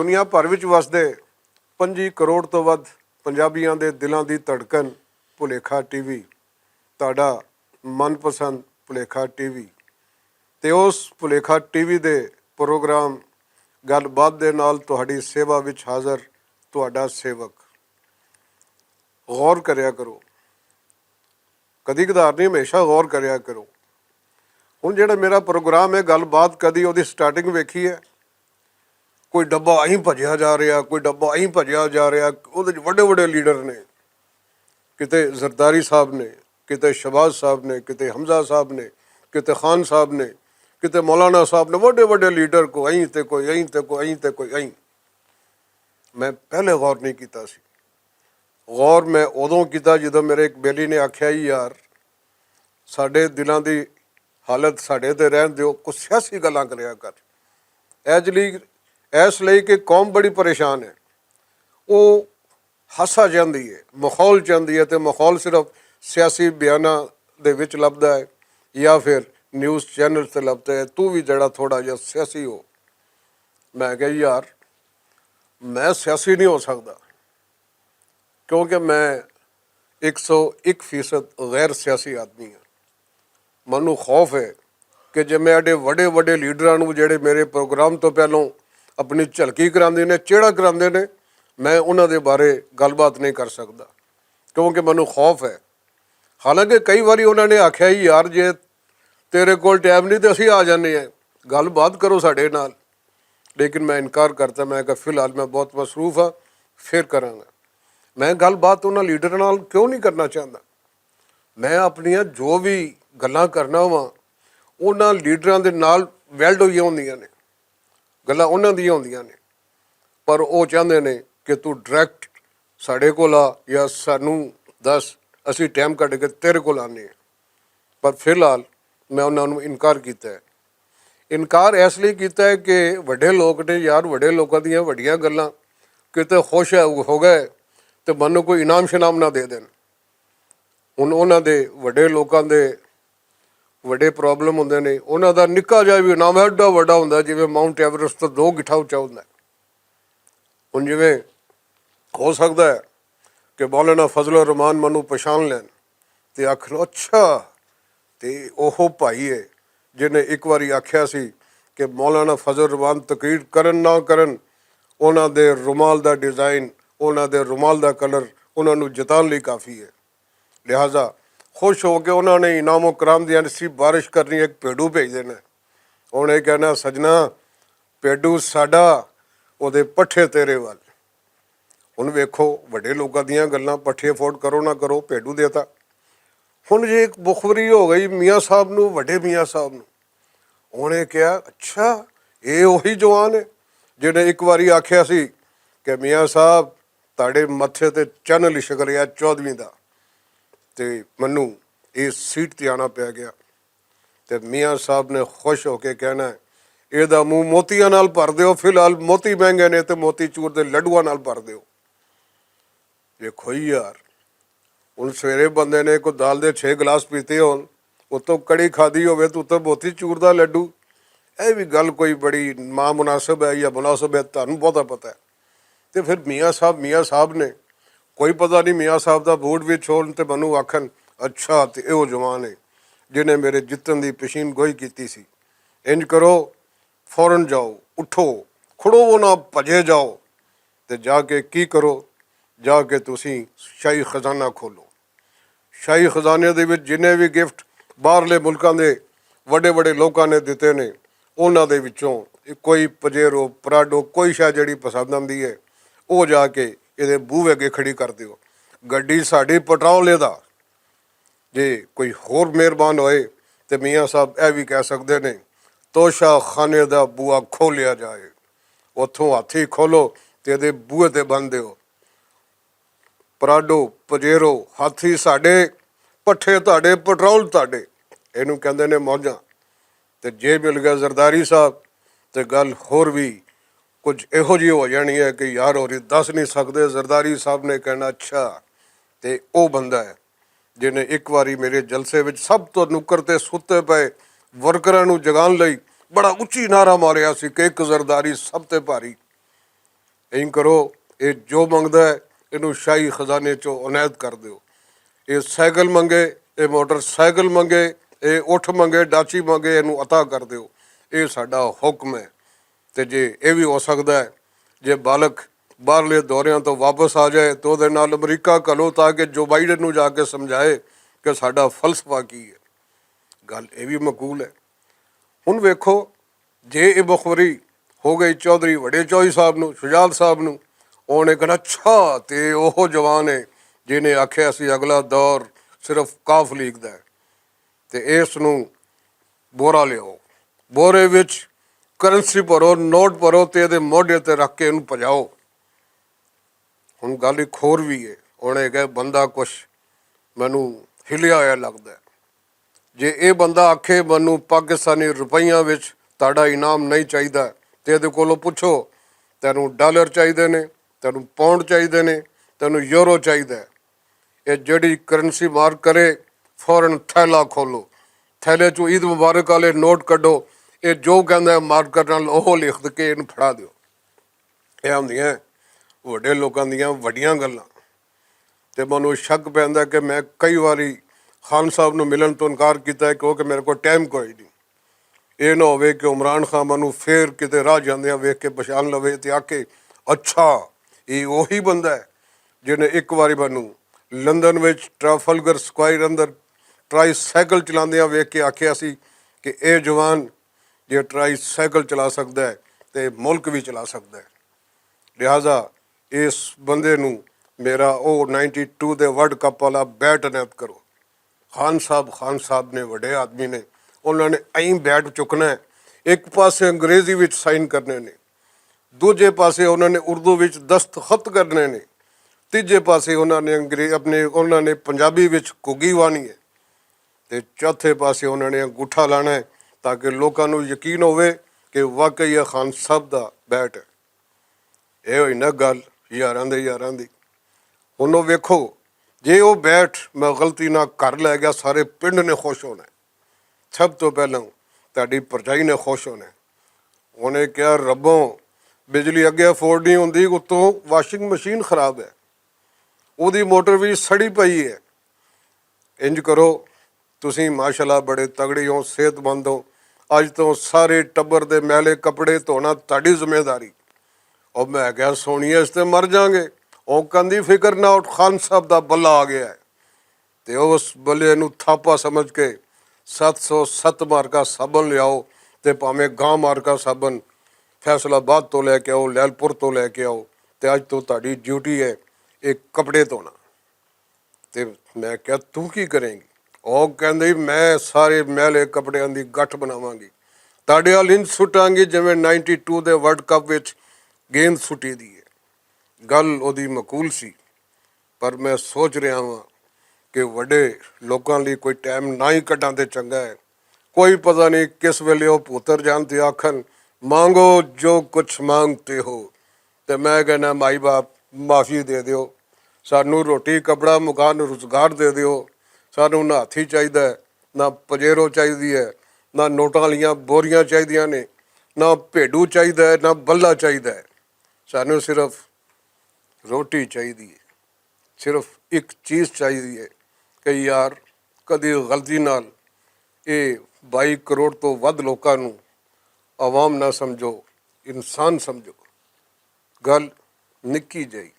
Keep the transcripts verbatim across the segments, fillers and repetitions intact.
دنیا بھر وچ وسدے پنجی کروڑ توں ودھ پنجابیاں دے دلاں دی دھڑکن، پلیکھا ٹی وی، تہاڈا من پسند پلیکھا ٹی وی۔ تے اس پلیکھا ٹی وی دے پروگرام گل بات دے نال تہاڈی سیوا وچ حاضر تہاڈا سیوک۔ غور کریا کرو، کدی کدار نہیں، ہمیشہ غور کریا کرو۔ ہن جیہڑا میرا پروگرام ہے گل بات، کدی اوہدی سٹارٹنگ ویکھی ہے؟ کوئی ڈبہ ایں بھجیا جا رہیا، کوئی ڈبہ ایں بھجیا جا رہیا۔ اوہدے وچ وڈے وڈے لیڈر نے، کتے زرداری صاحب نے، کتے شہباز صاحب نے، کتے حمزہ صاحب نے، کتے خان صاحب نے، کتے مولانا صاحب نے، وڈے وڈے لیڈر، کوئی ایں تے کوئی ایں تے کوئی ایں تے کوئی ایں۔ میں پہلے غور نہیں کیتا سی۔ غور میں ادوں کیتا جدوں میرے ایک بیلی نے آکھیا، "یار، ساڈے دلاں دی حالت ساڈے تے رہن دیو، کچھ سیاسی گلاں کریا کر۔" ایج لئی، اس لئی کہ قوم بڑی پریشان ہے۔ او ہاسا چاہندی ہے، ماحول چاہندی ہے، تے ماحول صرف سیاسی بیاناں دے وچ لبدا ہے یا پھر نیوز چینل تے لبدا ہے، تو بھی جڑا تھوڑا جہا سیاسی ہو۔ میں کہا، "یار، میں سیاسی نہیں ہو سکدا، کیونکہ میں ایک سو ایک فیصد غیر سیاسی آدمی ہاں۔" مینوں خوف ہے کہ جے میں ایڈے وڈے وڈے لیڈراں نوں، جڑے میرے پروگرام تو پہلوں اپنی جھلکی کراندے نے، چیڑا کراندے نے، میں انہاں دے بارے گل بات نہیں کر سکدا، کیونکہ مینوں خوف ہے۔ حالانکہ کئی واری انہاں نے آکھیا، "ہی یار، جے تیرے کول ٹائم نہیں تے اسی آ جانے ہیں، گل بات کرو ساڈے نال۔" لیکن میں انکار کرتا، میں کہا، "فی الحال میں بہت مصروف ہاں، پھر کراں گا۔" میں گل بات انہاں لیڈر نال کیوں نہیں کرنا چاہتا؟ میں اپنیاں جو بھی گلاں کرنا واں، انہاں لیڈراں دے نال ویلڈ ہوئیاں ہوندیاں نے، گلاں انہاں دیاں ہوندیاں نے، پر او چاہندے نے کہ تو ڈائریکٹ ساڈے کول آ یا سانوں دس، اسی ٹائم کڈ کے تیرے کول آنے ہیں۔ پر فی الحال میں انہاں نوں انکار کیتا ہے۔ انکار اس لئی کیتا ہے کہ وڈے لوک نے یار، وڈے لوکاں دیاں وڈیاں گلاں، کتے خوش ہے، ہو گئے تے مینوں کوئی انعام شنام نہ دے دین۔ ہن انہاں دے وڈے لوکاں دے وڈے پرابلم ہوندے نے، انہاں دا نکا جہا بھی انعام ایڈا وڈا ہوندا ہے جویں ماؤنٹ ایوریسٹ تو دو گٹھا اچا ہوندا ہے۔ ہن جویں ہو سکدا ہے کہ مولانا فضل الرحمان مینوں پچھان لین تے آکھن، "اچھا، تے اوہو بھائی ہے جنہیں اک واری آکھیا سی کہ مولانا فضل الرحمان تقریر کرن نہ کرن، انہاں دے رومال دا ڈیزائن، انہاں دے رومال دا کلر انہاں نوں جتان لئی کافی ہے۔" لہذا خوش ہو کے انہاں نے انعام و کرام دی ایسی بارش کرنی، ایک بھیڈو بھیج دینا۔ انہاں نے کہنا، "سجنا، بھیڈو ساڈا، او دے پٹھے تیرے وال۔" ہن ویکھو، وڈے لوکاں دیاں گلاں، پٹھے افورڈ کرو نہ کرو، بھیڈو دیتا۔ ہن جے ایک بخبری ہو گئی میاں صاحب نوں، وڈے میاں صاحب نوں۔ انہاں نے کہیا، "اچھا، اے اوہی جوان ہے جنہیں اک واری آکھیا سی کہ میاں صاحب، تہاڈے متھے تے چن لشک رہیا چودھویں دا، تے مینوں اس سیٹ تے آنا پیا گیا۔" تے میاں صاحب نے خوش ہو کے کہنا ہے، "اے دا منہ موتیاں نال بھر دیو، فی الحال موتی مہنگے نے تے موتی چور دے لڈواں نال بھر دیو۔" دیکھو یار، ہن سویرے بندے نے کوئی دال دے چھ گلاس پیتے ہون، اتوں کڑی کھادی ہووے تے اتوں موتی چور دا لڈو، اے وی گل کوئی بڑی ما مناسب ہے یا مناسب ہے، تہانوں بہتا پتہ ہے۔ تے پھر میاں صاحب، میاں صاحب نے، کوئی پتہ نہیں میاں صاحب دا بوٹ وچ ہون تے مینوں آکھن، "اچھا، تے ایہو جوان ہے جنہیں میرے جتن دی پشین گوئی کیتی سی۔" انج کرو، فوراً جاؤ، اٹھو، کھڑو وہ نہ، بھجے جاؤ۔ تے جا کے کی کرو؟ جا کے تسی شاہی خزانہ کھولو۔ شاہی خزانے دے وچ جنے وی گفٹ باہرلے ملکاں دے وڈے وڈے لوکاں نے دتے نے، انہاں دے وچوں کوئی پجیرو، پراڈو، کوئی شے جڑی پسند آندی ہے، او جا کے ایہدے بوہے اگے کھڑی کر دیو۔ گڈی ساڈی پٹرول ایہدا۔ جے کوئی ہور مہربان ہوئے تے میاں صاحب اے وی کہہ سکدے نے، "توشہ خانے دا بوا کھولیا جائے۔" اتھوں ہاتھی کھولو تے ایہدے بوہے تے بن دیو۔ پراڈو، پجیرو، ہاتھی ساڈے، پٹھے تہاڈے، پٹرول تہاڈے۔ اینوں کہندے نے موجاں۔ تے جے مل گیا زرداری صاحب، تے گل ہور وی کچھ ایہو جی ہو جانی ہے کہ یار ہوری دس نہیں سکدے۔ زرداری صاحب نے کہنا، "اچھا، تے او بندہ ہے جنہیں اک واری میرے جلسے وچ سب تو نکر تے ستے پئے ورکراں نوں جگان لئی بڑا اچی نعرہ ماریا سی کہ اک زرداری سب تے بھاری۔" اینج کرو، اے جو منگدا ہے، اینوں شاہی خزانے چوں عنایت کر دیو۔ اے سائیکل منگے، اے موٹر سائیکل منگے، اے اٹھ منگے، ڈاچی منگے، اینوں عطا کر دیو۔ اے ساڈا حکم ہے۔ تے جے اے وی ہو سکدا ہے، جے بالک باہرلے دوریاں توں واپس آ جائے، تے اوہدے نال امریکہ گھلو، تاکہ جو بائیڈن نوں جا کے سمجھائے کہ ساڈا فلسفہ کی ہے۔ گل اے وی مقبول ہے۔ ہن ویکھو، جے اے مخبری ہو گئی چوہدری وڈے چوہدری صاحب نوں، شجاعت صاحب نوں، اوہنے کہنا، اچھا، تے اوہو جوان ہے جنہیں آکھیا سی اگلا دور صرف کاف لیگ دا ہے۔ تے اس نوں بورا لیاؤ، بورے وچ کرنسی بھرو، نوٹ بھرو، تے ایہدے موڈے تے رکھ کے اینوں پجاؤ۔ ہن گل اک ہور وی ہے، ہن اے کہ بندہ کچھ مینوں ہلیا ہویا لگدا ہے۔ جے اے بندہ آکھے، مینوں پاکستانی روپیاں وچ تہاڈا انعام نہیں چاہیدا، تے ایہدے کولوں پچھو، تینوں ڈالر چاہیدے نے، تینوں پاؤنڈ چاہیدے نے، تینوں یورو چاہیدا ہے۔ اے جیہڑی کرنسی مارک کرے، فوراً تھیلا کھولو، تھیلے چوں عید مبارک والے نوٹ کڈو۔ اے جو کہندا ہے مارک کرن نال، اوہ لکھ کے اینوں پھڑا دیو۔ اے ہوندیاں وڈے لوکاں دیاں وڈیاں گلاں۔ تے مینوں شک پیندا کہ میں کئی واری خان صاحب نوں ملن توں انکار کیتا ہے، کیونکہ میرے کول ٹائم کوئی نہیں۔ اے نہ ہووے کہ عمران خان مینوں فیر کتے راہ جاندیاں ویکھ کے پہچان لوے تے آکھے، اچھا، اے اوہی بندہ ہے جنہیں اک واری مینوں لندن وچ ٹرافلگر سکوائر اندر ٹرائی سائیکل چلاندیاں ویکھ کے آکھیا سی کہ اے جوان جے ٹرائی سائیکل چلا سکدا ہے، تے ملک وی چلا سکدا ہے۔ لہذا اس بندے نوں میرا او نائنٹی ٹو دے ورلڈ کپ والا بیٹ عنایت کرو۔ خان صاحب، خان صاحب نے، وڈے آدمی نے، انہاں نے ایں بیٹ چکنا ہے، ایک پاسے انگریزی وچ سائن کرنے نے، دوجے پاسے انہاں نے اردو وچ دستخط کرنے نے، تیجے پاسے انہاں نے انگریز اپنے انہاں نے پنجابی وچ گھگی وانی ہے، تے چوتھے پاسے انہاں نے انگوٹھا لانا ہے، تاکہ لوکاں نوں یقین ہووے کہ واقعی یہ خان صاحب دا بیٹ ہے۔ اے ہوئی نا گل یاراں دے یاراں دی۔ ہن او ویکھو، جے او بیٹھ میں غلطی نہ گھر لے گیا، سارے پنڈ نے خوش ہونا ہے۔ سب تو پہلاں تہاڈی پرجائی نے خوش ہونا ہے۔ انہیں کہیا، ربوں، بجلی اگے افورڈ نہیں ہوندی، اتوں واشنگ مشین خراب ہے، اوہدی موٹر وی سڑی پئی ہے۔ انج کرو، تسی ماشاءاللہ بڑے تگڑے ہو، صحت مند ہو، اج توں سارے ٹبر دے میلے کپڑے دھونا تہاڈی ذمہ داری۔ او میں کہیا، سونیے، اس تے مر جاؤں گے۔ او کہندی، فکر نہ اٹھ، خان صاحب دا بلا آ گیا ہے۔ تے اس بلے نوں تھاپا سمجھ کے ست سو ست مارکا صابن لیاؤ، تے پاویں گاں مارکا صابن فیصل آباد تو لے کے آؤ، لیل پور تو لے کے آؤ، تے اج توں تہاڈی ڈیوٹی ہے اے کپڑے دھونا۔ تے میں کہیا، توں کی کریں گی؟ او کہندی، میں سارے میلے کپڑیاں دی گٹھ بناواں گی، تہاڈے ال انج سٹاں گی جویں نائنٹی ٹو دے ورلڈ کپ وچ گیند سٹی دی ہے۔ گل اوہدی معقول سی، پر میں سوچ رہیا ہاں کہ وڈے لوکاں لئی کوئی ٹائم نہ ہی کڈاں تے چنگا ہے۔ کوئی پتہ نہیں کس ویلے او پوتر جان تے آکھن، مانگو جو کچھ مانگتے ہو۔ تے میں کہنا، مائی باپ، معافی دے دیو، سانوں روٹی کپڑا مکان روزگار دے دیو۔ سانوں نہ ہاتھی چاہیدا ہے، نہ پجیرو چاہیدی ہے، نہ نوٹاں والیاں بوریاں چاہیدیاں نے، نہ بھیڈو چاہیدا ہے، نہ بلا چاہیدا ہے۔ سانوں صرف روٹی چاہیدی ہے، صرف ایک چیز چاہیدی ہے کہ یار، کدی غلطی نال اے بائی کروڑ تو ودھ لوکاں نوں عوام نہ سمجھو، انسان سمجھو۔ گل نکی جائی۔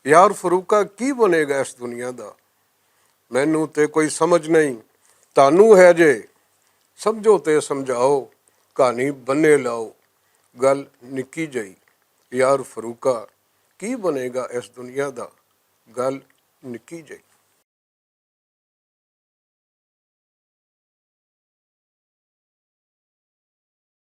یار فروقہ، کی بنے گا اس دنیا دا؟ مینوں تے کوئی سمجھ نہیں۔ تانوں ہے جے، سمجھو تے سمجھاؤ، کہانی بنے لاؤ۔ گل نکی جائی۔ یار فروقہ، کی بنے گا اس دنیا دا؟ گل نکی جائی۔